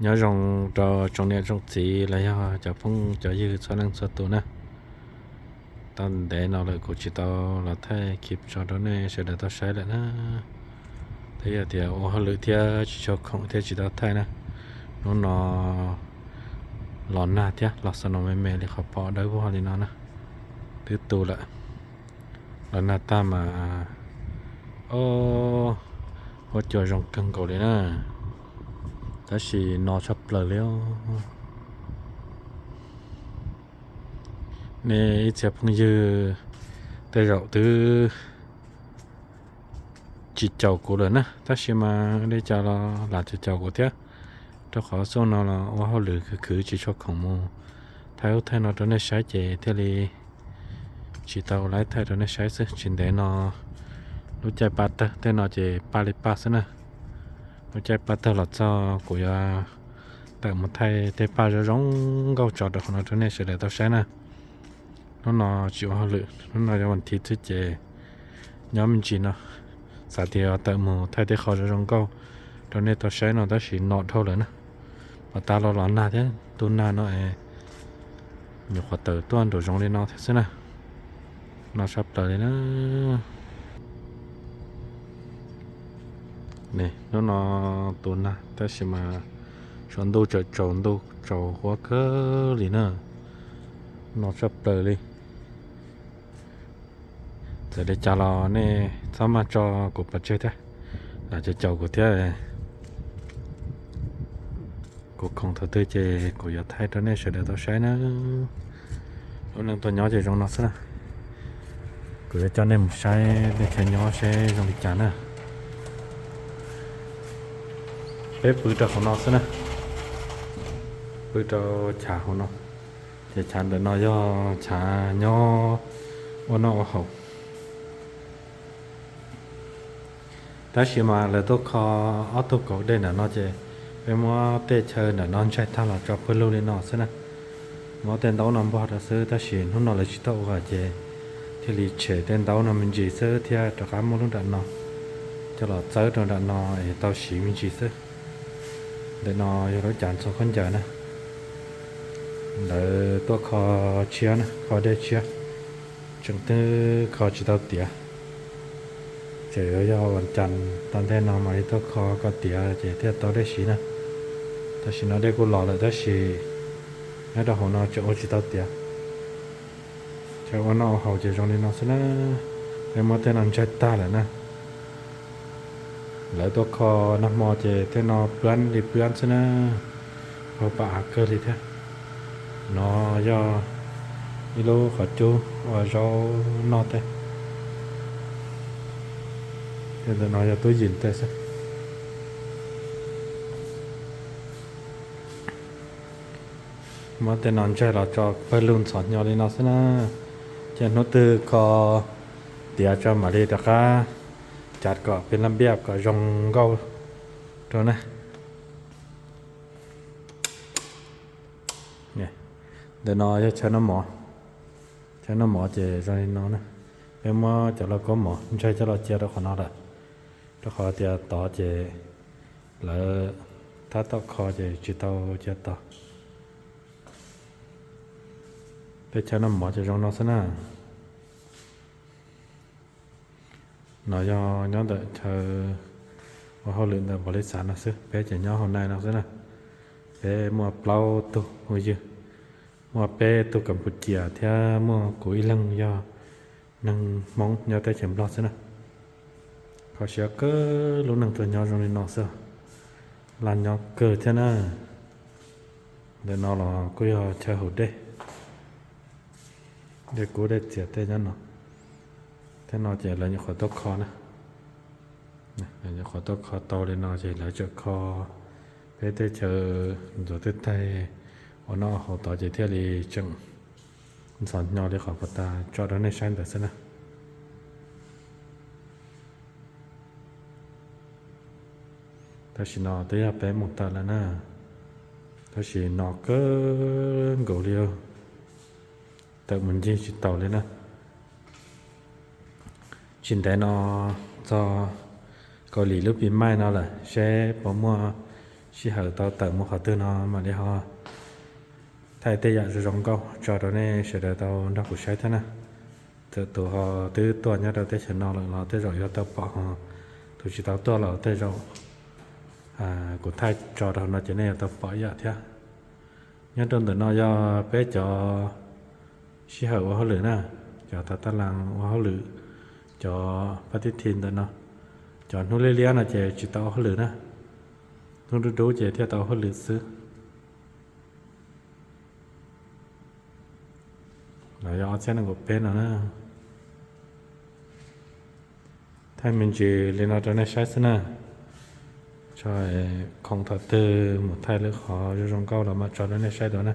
Nyob zoo rau tsoom niam tsoom txiv los yog cov phooj cov ywg txhua leej txhua tus na. Tau ntev no lawm kuv tsis tau los thaij clip tso rau nej sawv daws tau saib lawm na. Twb yog tias ua hauj lwm thiab tsis tshua khoom thiab tsis tau thaij na. Hnub no los nag thiab los snow me me li qhov pom dawb vog li no na. Twb tu lawm. Los nag tag mas, o, huab cua zoo kawg nkaus li na. Tab sis no tshaj plaws li. Nej ib txhia phooj ywg tej zaum twb tsis caum kuv lawm na, tab sis mas li cas los lam caum caum kuv thiab, rau qhov xyoo no los ua hauj lwm khwv khwv tsis tshua khoom mus thaij ub thaij no rau nej saib ces thiaj li tsis tau laib thaij rau nej saib xwb. Tsis ntev no lub caij paj tawg tej no ces paj li paj xwb na. Lub caij paj tawg los txog kuv yuav tawm mus thaij tej paj zoo zoo nkauj tso rau qhov no rau nej sawv daws tau saib na. Hnub no tsis ua hauj lwm, hnub no yog vas thiv xwb ces nyob me ntsis no, xav tias tawm mus thaij tej qho zoo zoo nkauj rau nej tau saib no tab sis no dhau lawm na. Pom tas los los nag thiab tu nag no es nyuam qhuav tawm tuaj nraum zoov li no thiab xwb na. No tshaj plaws li na. Hnub no tu nag tab sis mas suav ntuj tsaus ntuj tsaus huab kawg li na. No tshaj plaws li. Txawm li cas los nej txhob maj tso kuv pov tseg thiab, lam caum caum kuv thiab. Kuv khoom thaum twg ces kuv yuav thaij rau nej sawv daws tau saib na. Lub neej tuaj nyob ces zoo no xwb na. Kuv yuav coj nej mus saib teb chaws nyob seb zoo li cas na. Peb pw rau hauv no xwb na. Pw rau chav hauv no. Ces chav ntawm no yog chav nyob ua noj ua haus. Tab sis mas lawv tuaj kho ob tug kaum dej ntawm no ces peb muab tej chaw ntawm no ntsaig tag los tso pawg lug li no xwb na. Muab tej ntaub no npog rau xwb tab sis hnub no lawv tsis tuaj ua ces thiaj li tshem tej ntaub no me ntsis xwb thiab rov qab muab lub nram no coj los txawb rau nram no es tau siv me ntsis xwb. Ntawm no yog lub cav ntxhua khaub ncaws na. Lawv tuaj kho tshiab na, kho dej tshiab. Tseem twb kho tsis tau tiav. Tseem yuav yog vas cas tom ntej no mam li tuaj kho kom tiav ces thiaj tau dej siv na. Tam sim no dej kuj los lawm tab sis nyob rau hauv no tseem ua tsis tau tiav. Chaw ua noj ua haus ces zoo li no xwb na. Peb muab tej no ntsaig tag lawm na. Lawv tuaj kho nag hmo ces tej no pab li pab xwb na. Hauv pas av kawg li thiab. No yog ib lub qhov cub ua zaub noj tej. Ntawm no yog tub yim tej xwb. Muab tej no ntsaig los tso pawg lug ntxhov hnyo li no xwb na. Ces hnub twg kho tiav tso mam li rov qab cav kom pib lab npiaj kom zoo nkauj rau na. Ntawm no yog chaw noj mov. Chaw noj mov ces zoo li no na. Peb muab cov lauj kaub mov ntsaig coj los cia rau qhov no lawm, rau qhov tias tod ces lawv thab tau kho ces tsis tau cia tod. Peb chaw noj mov ces zoo no xwb na. No yog nyob ntawm chaw ua hauj lwm ntawm npaum li xav no xwb, peb ces nyob hauv nai no xwb na. Peb muaj plaub tug phooj ywg, muaj peb tug Kaspuscia thiab muaj kuv ib leeg yog neeg Hmoob nyob teb chaws Nplog xwb na. Kho siab kawg, lub neej tuaj nyob zoo li no xwb, laj nyob kawg thiab na. Ntawm no los kuj yog chaw haus dej, dej kub dej txias tej nyob no. Tej no ces lawv nyuam qhuav tuaj kho na. Lawv nyuam qhuav tuaj kho tau li no ces lawv tseem kho peb tej chaw ntxuav twj taig ua noj haus tod ces thiaj li tseem ntxhov hnyo li qhov puag ta tso rau nej saib ntawd xwb na. Tam sim no twb yog peb moos tawm lawm na, tab sis no kawg nkaus li, tawm mus ncig tsis taus li na. Tsis ntev no txog Kaus Lim lub pis maij no lawm, seb puas muaj Sij hawm tau tawm mus qhov twg no mam li ho thaij tej yam zoo zoo nkauj tso rau nej sawv daws tau nrog kuv saib thiab na. Txawm tus ho twb tuaj nyob rau teb chaws no lawm los tej zaum yuav tau pom, ho tus tsis tau tuaj los tej zaum kuv thaij tso rau no ces nej yuav tau pom ib yam thiab. Nyob rau ntawm no yog peb cov sij hawm ua hauj lwm na, cov tav taj las ua hauj lwm, cov pab tib thi ntawm no. Cov hnub liab liab no ces tsis tau ua hauj lwm na, hnub dub dub ces thiaj tau ua hauj lwm xwb. No yog ob txhiab nees nkaum peb no na. Thaij me ntsis li no rau nej saib xwb na. Tso, khoom thaum twg mus thaij lwm qhov zoo zoo nkauj los mam tso rau nej saib dua na.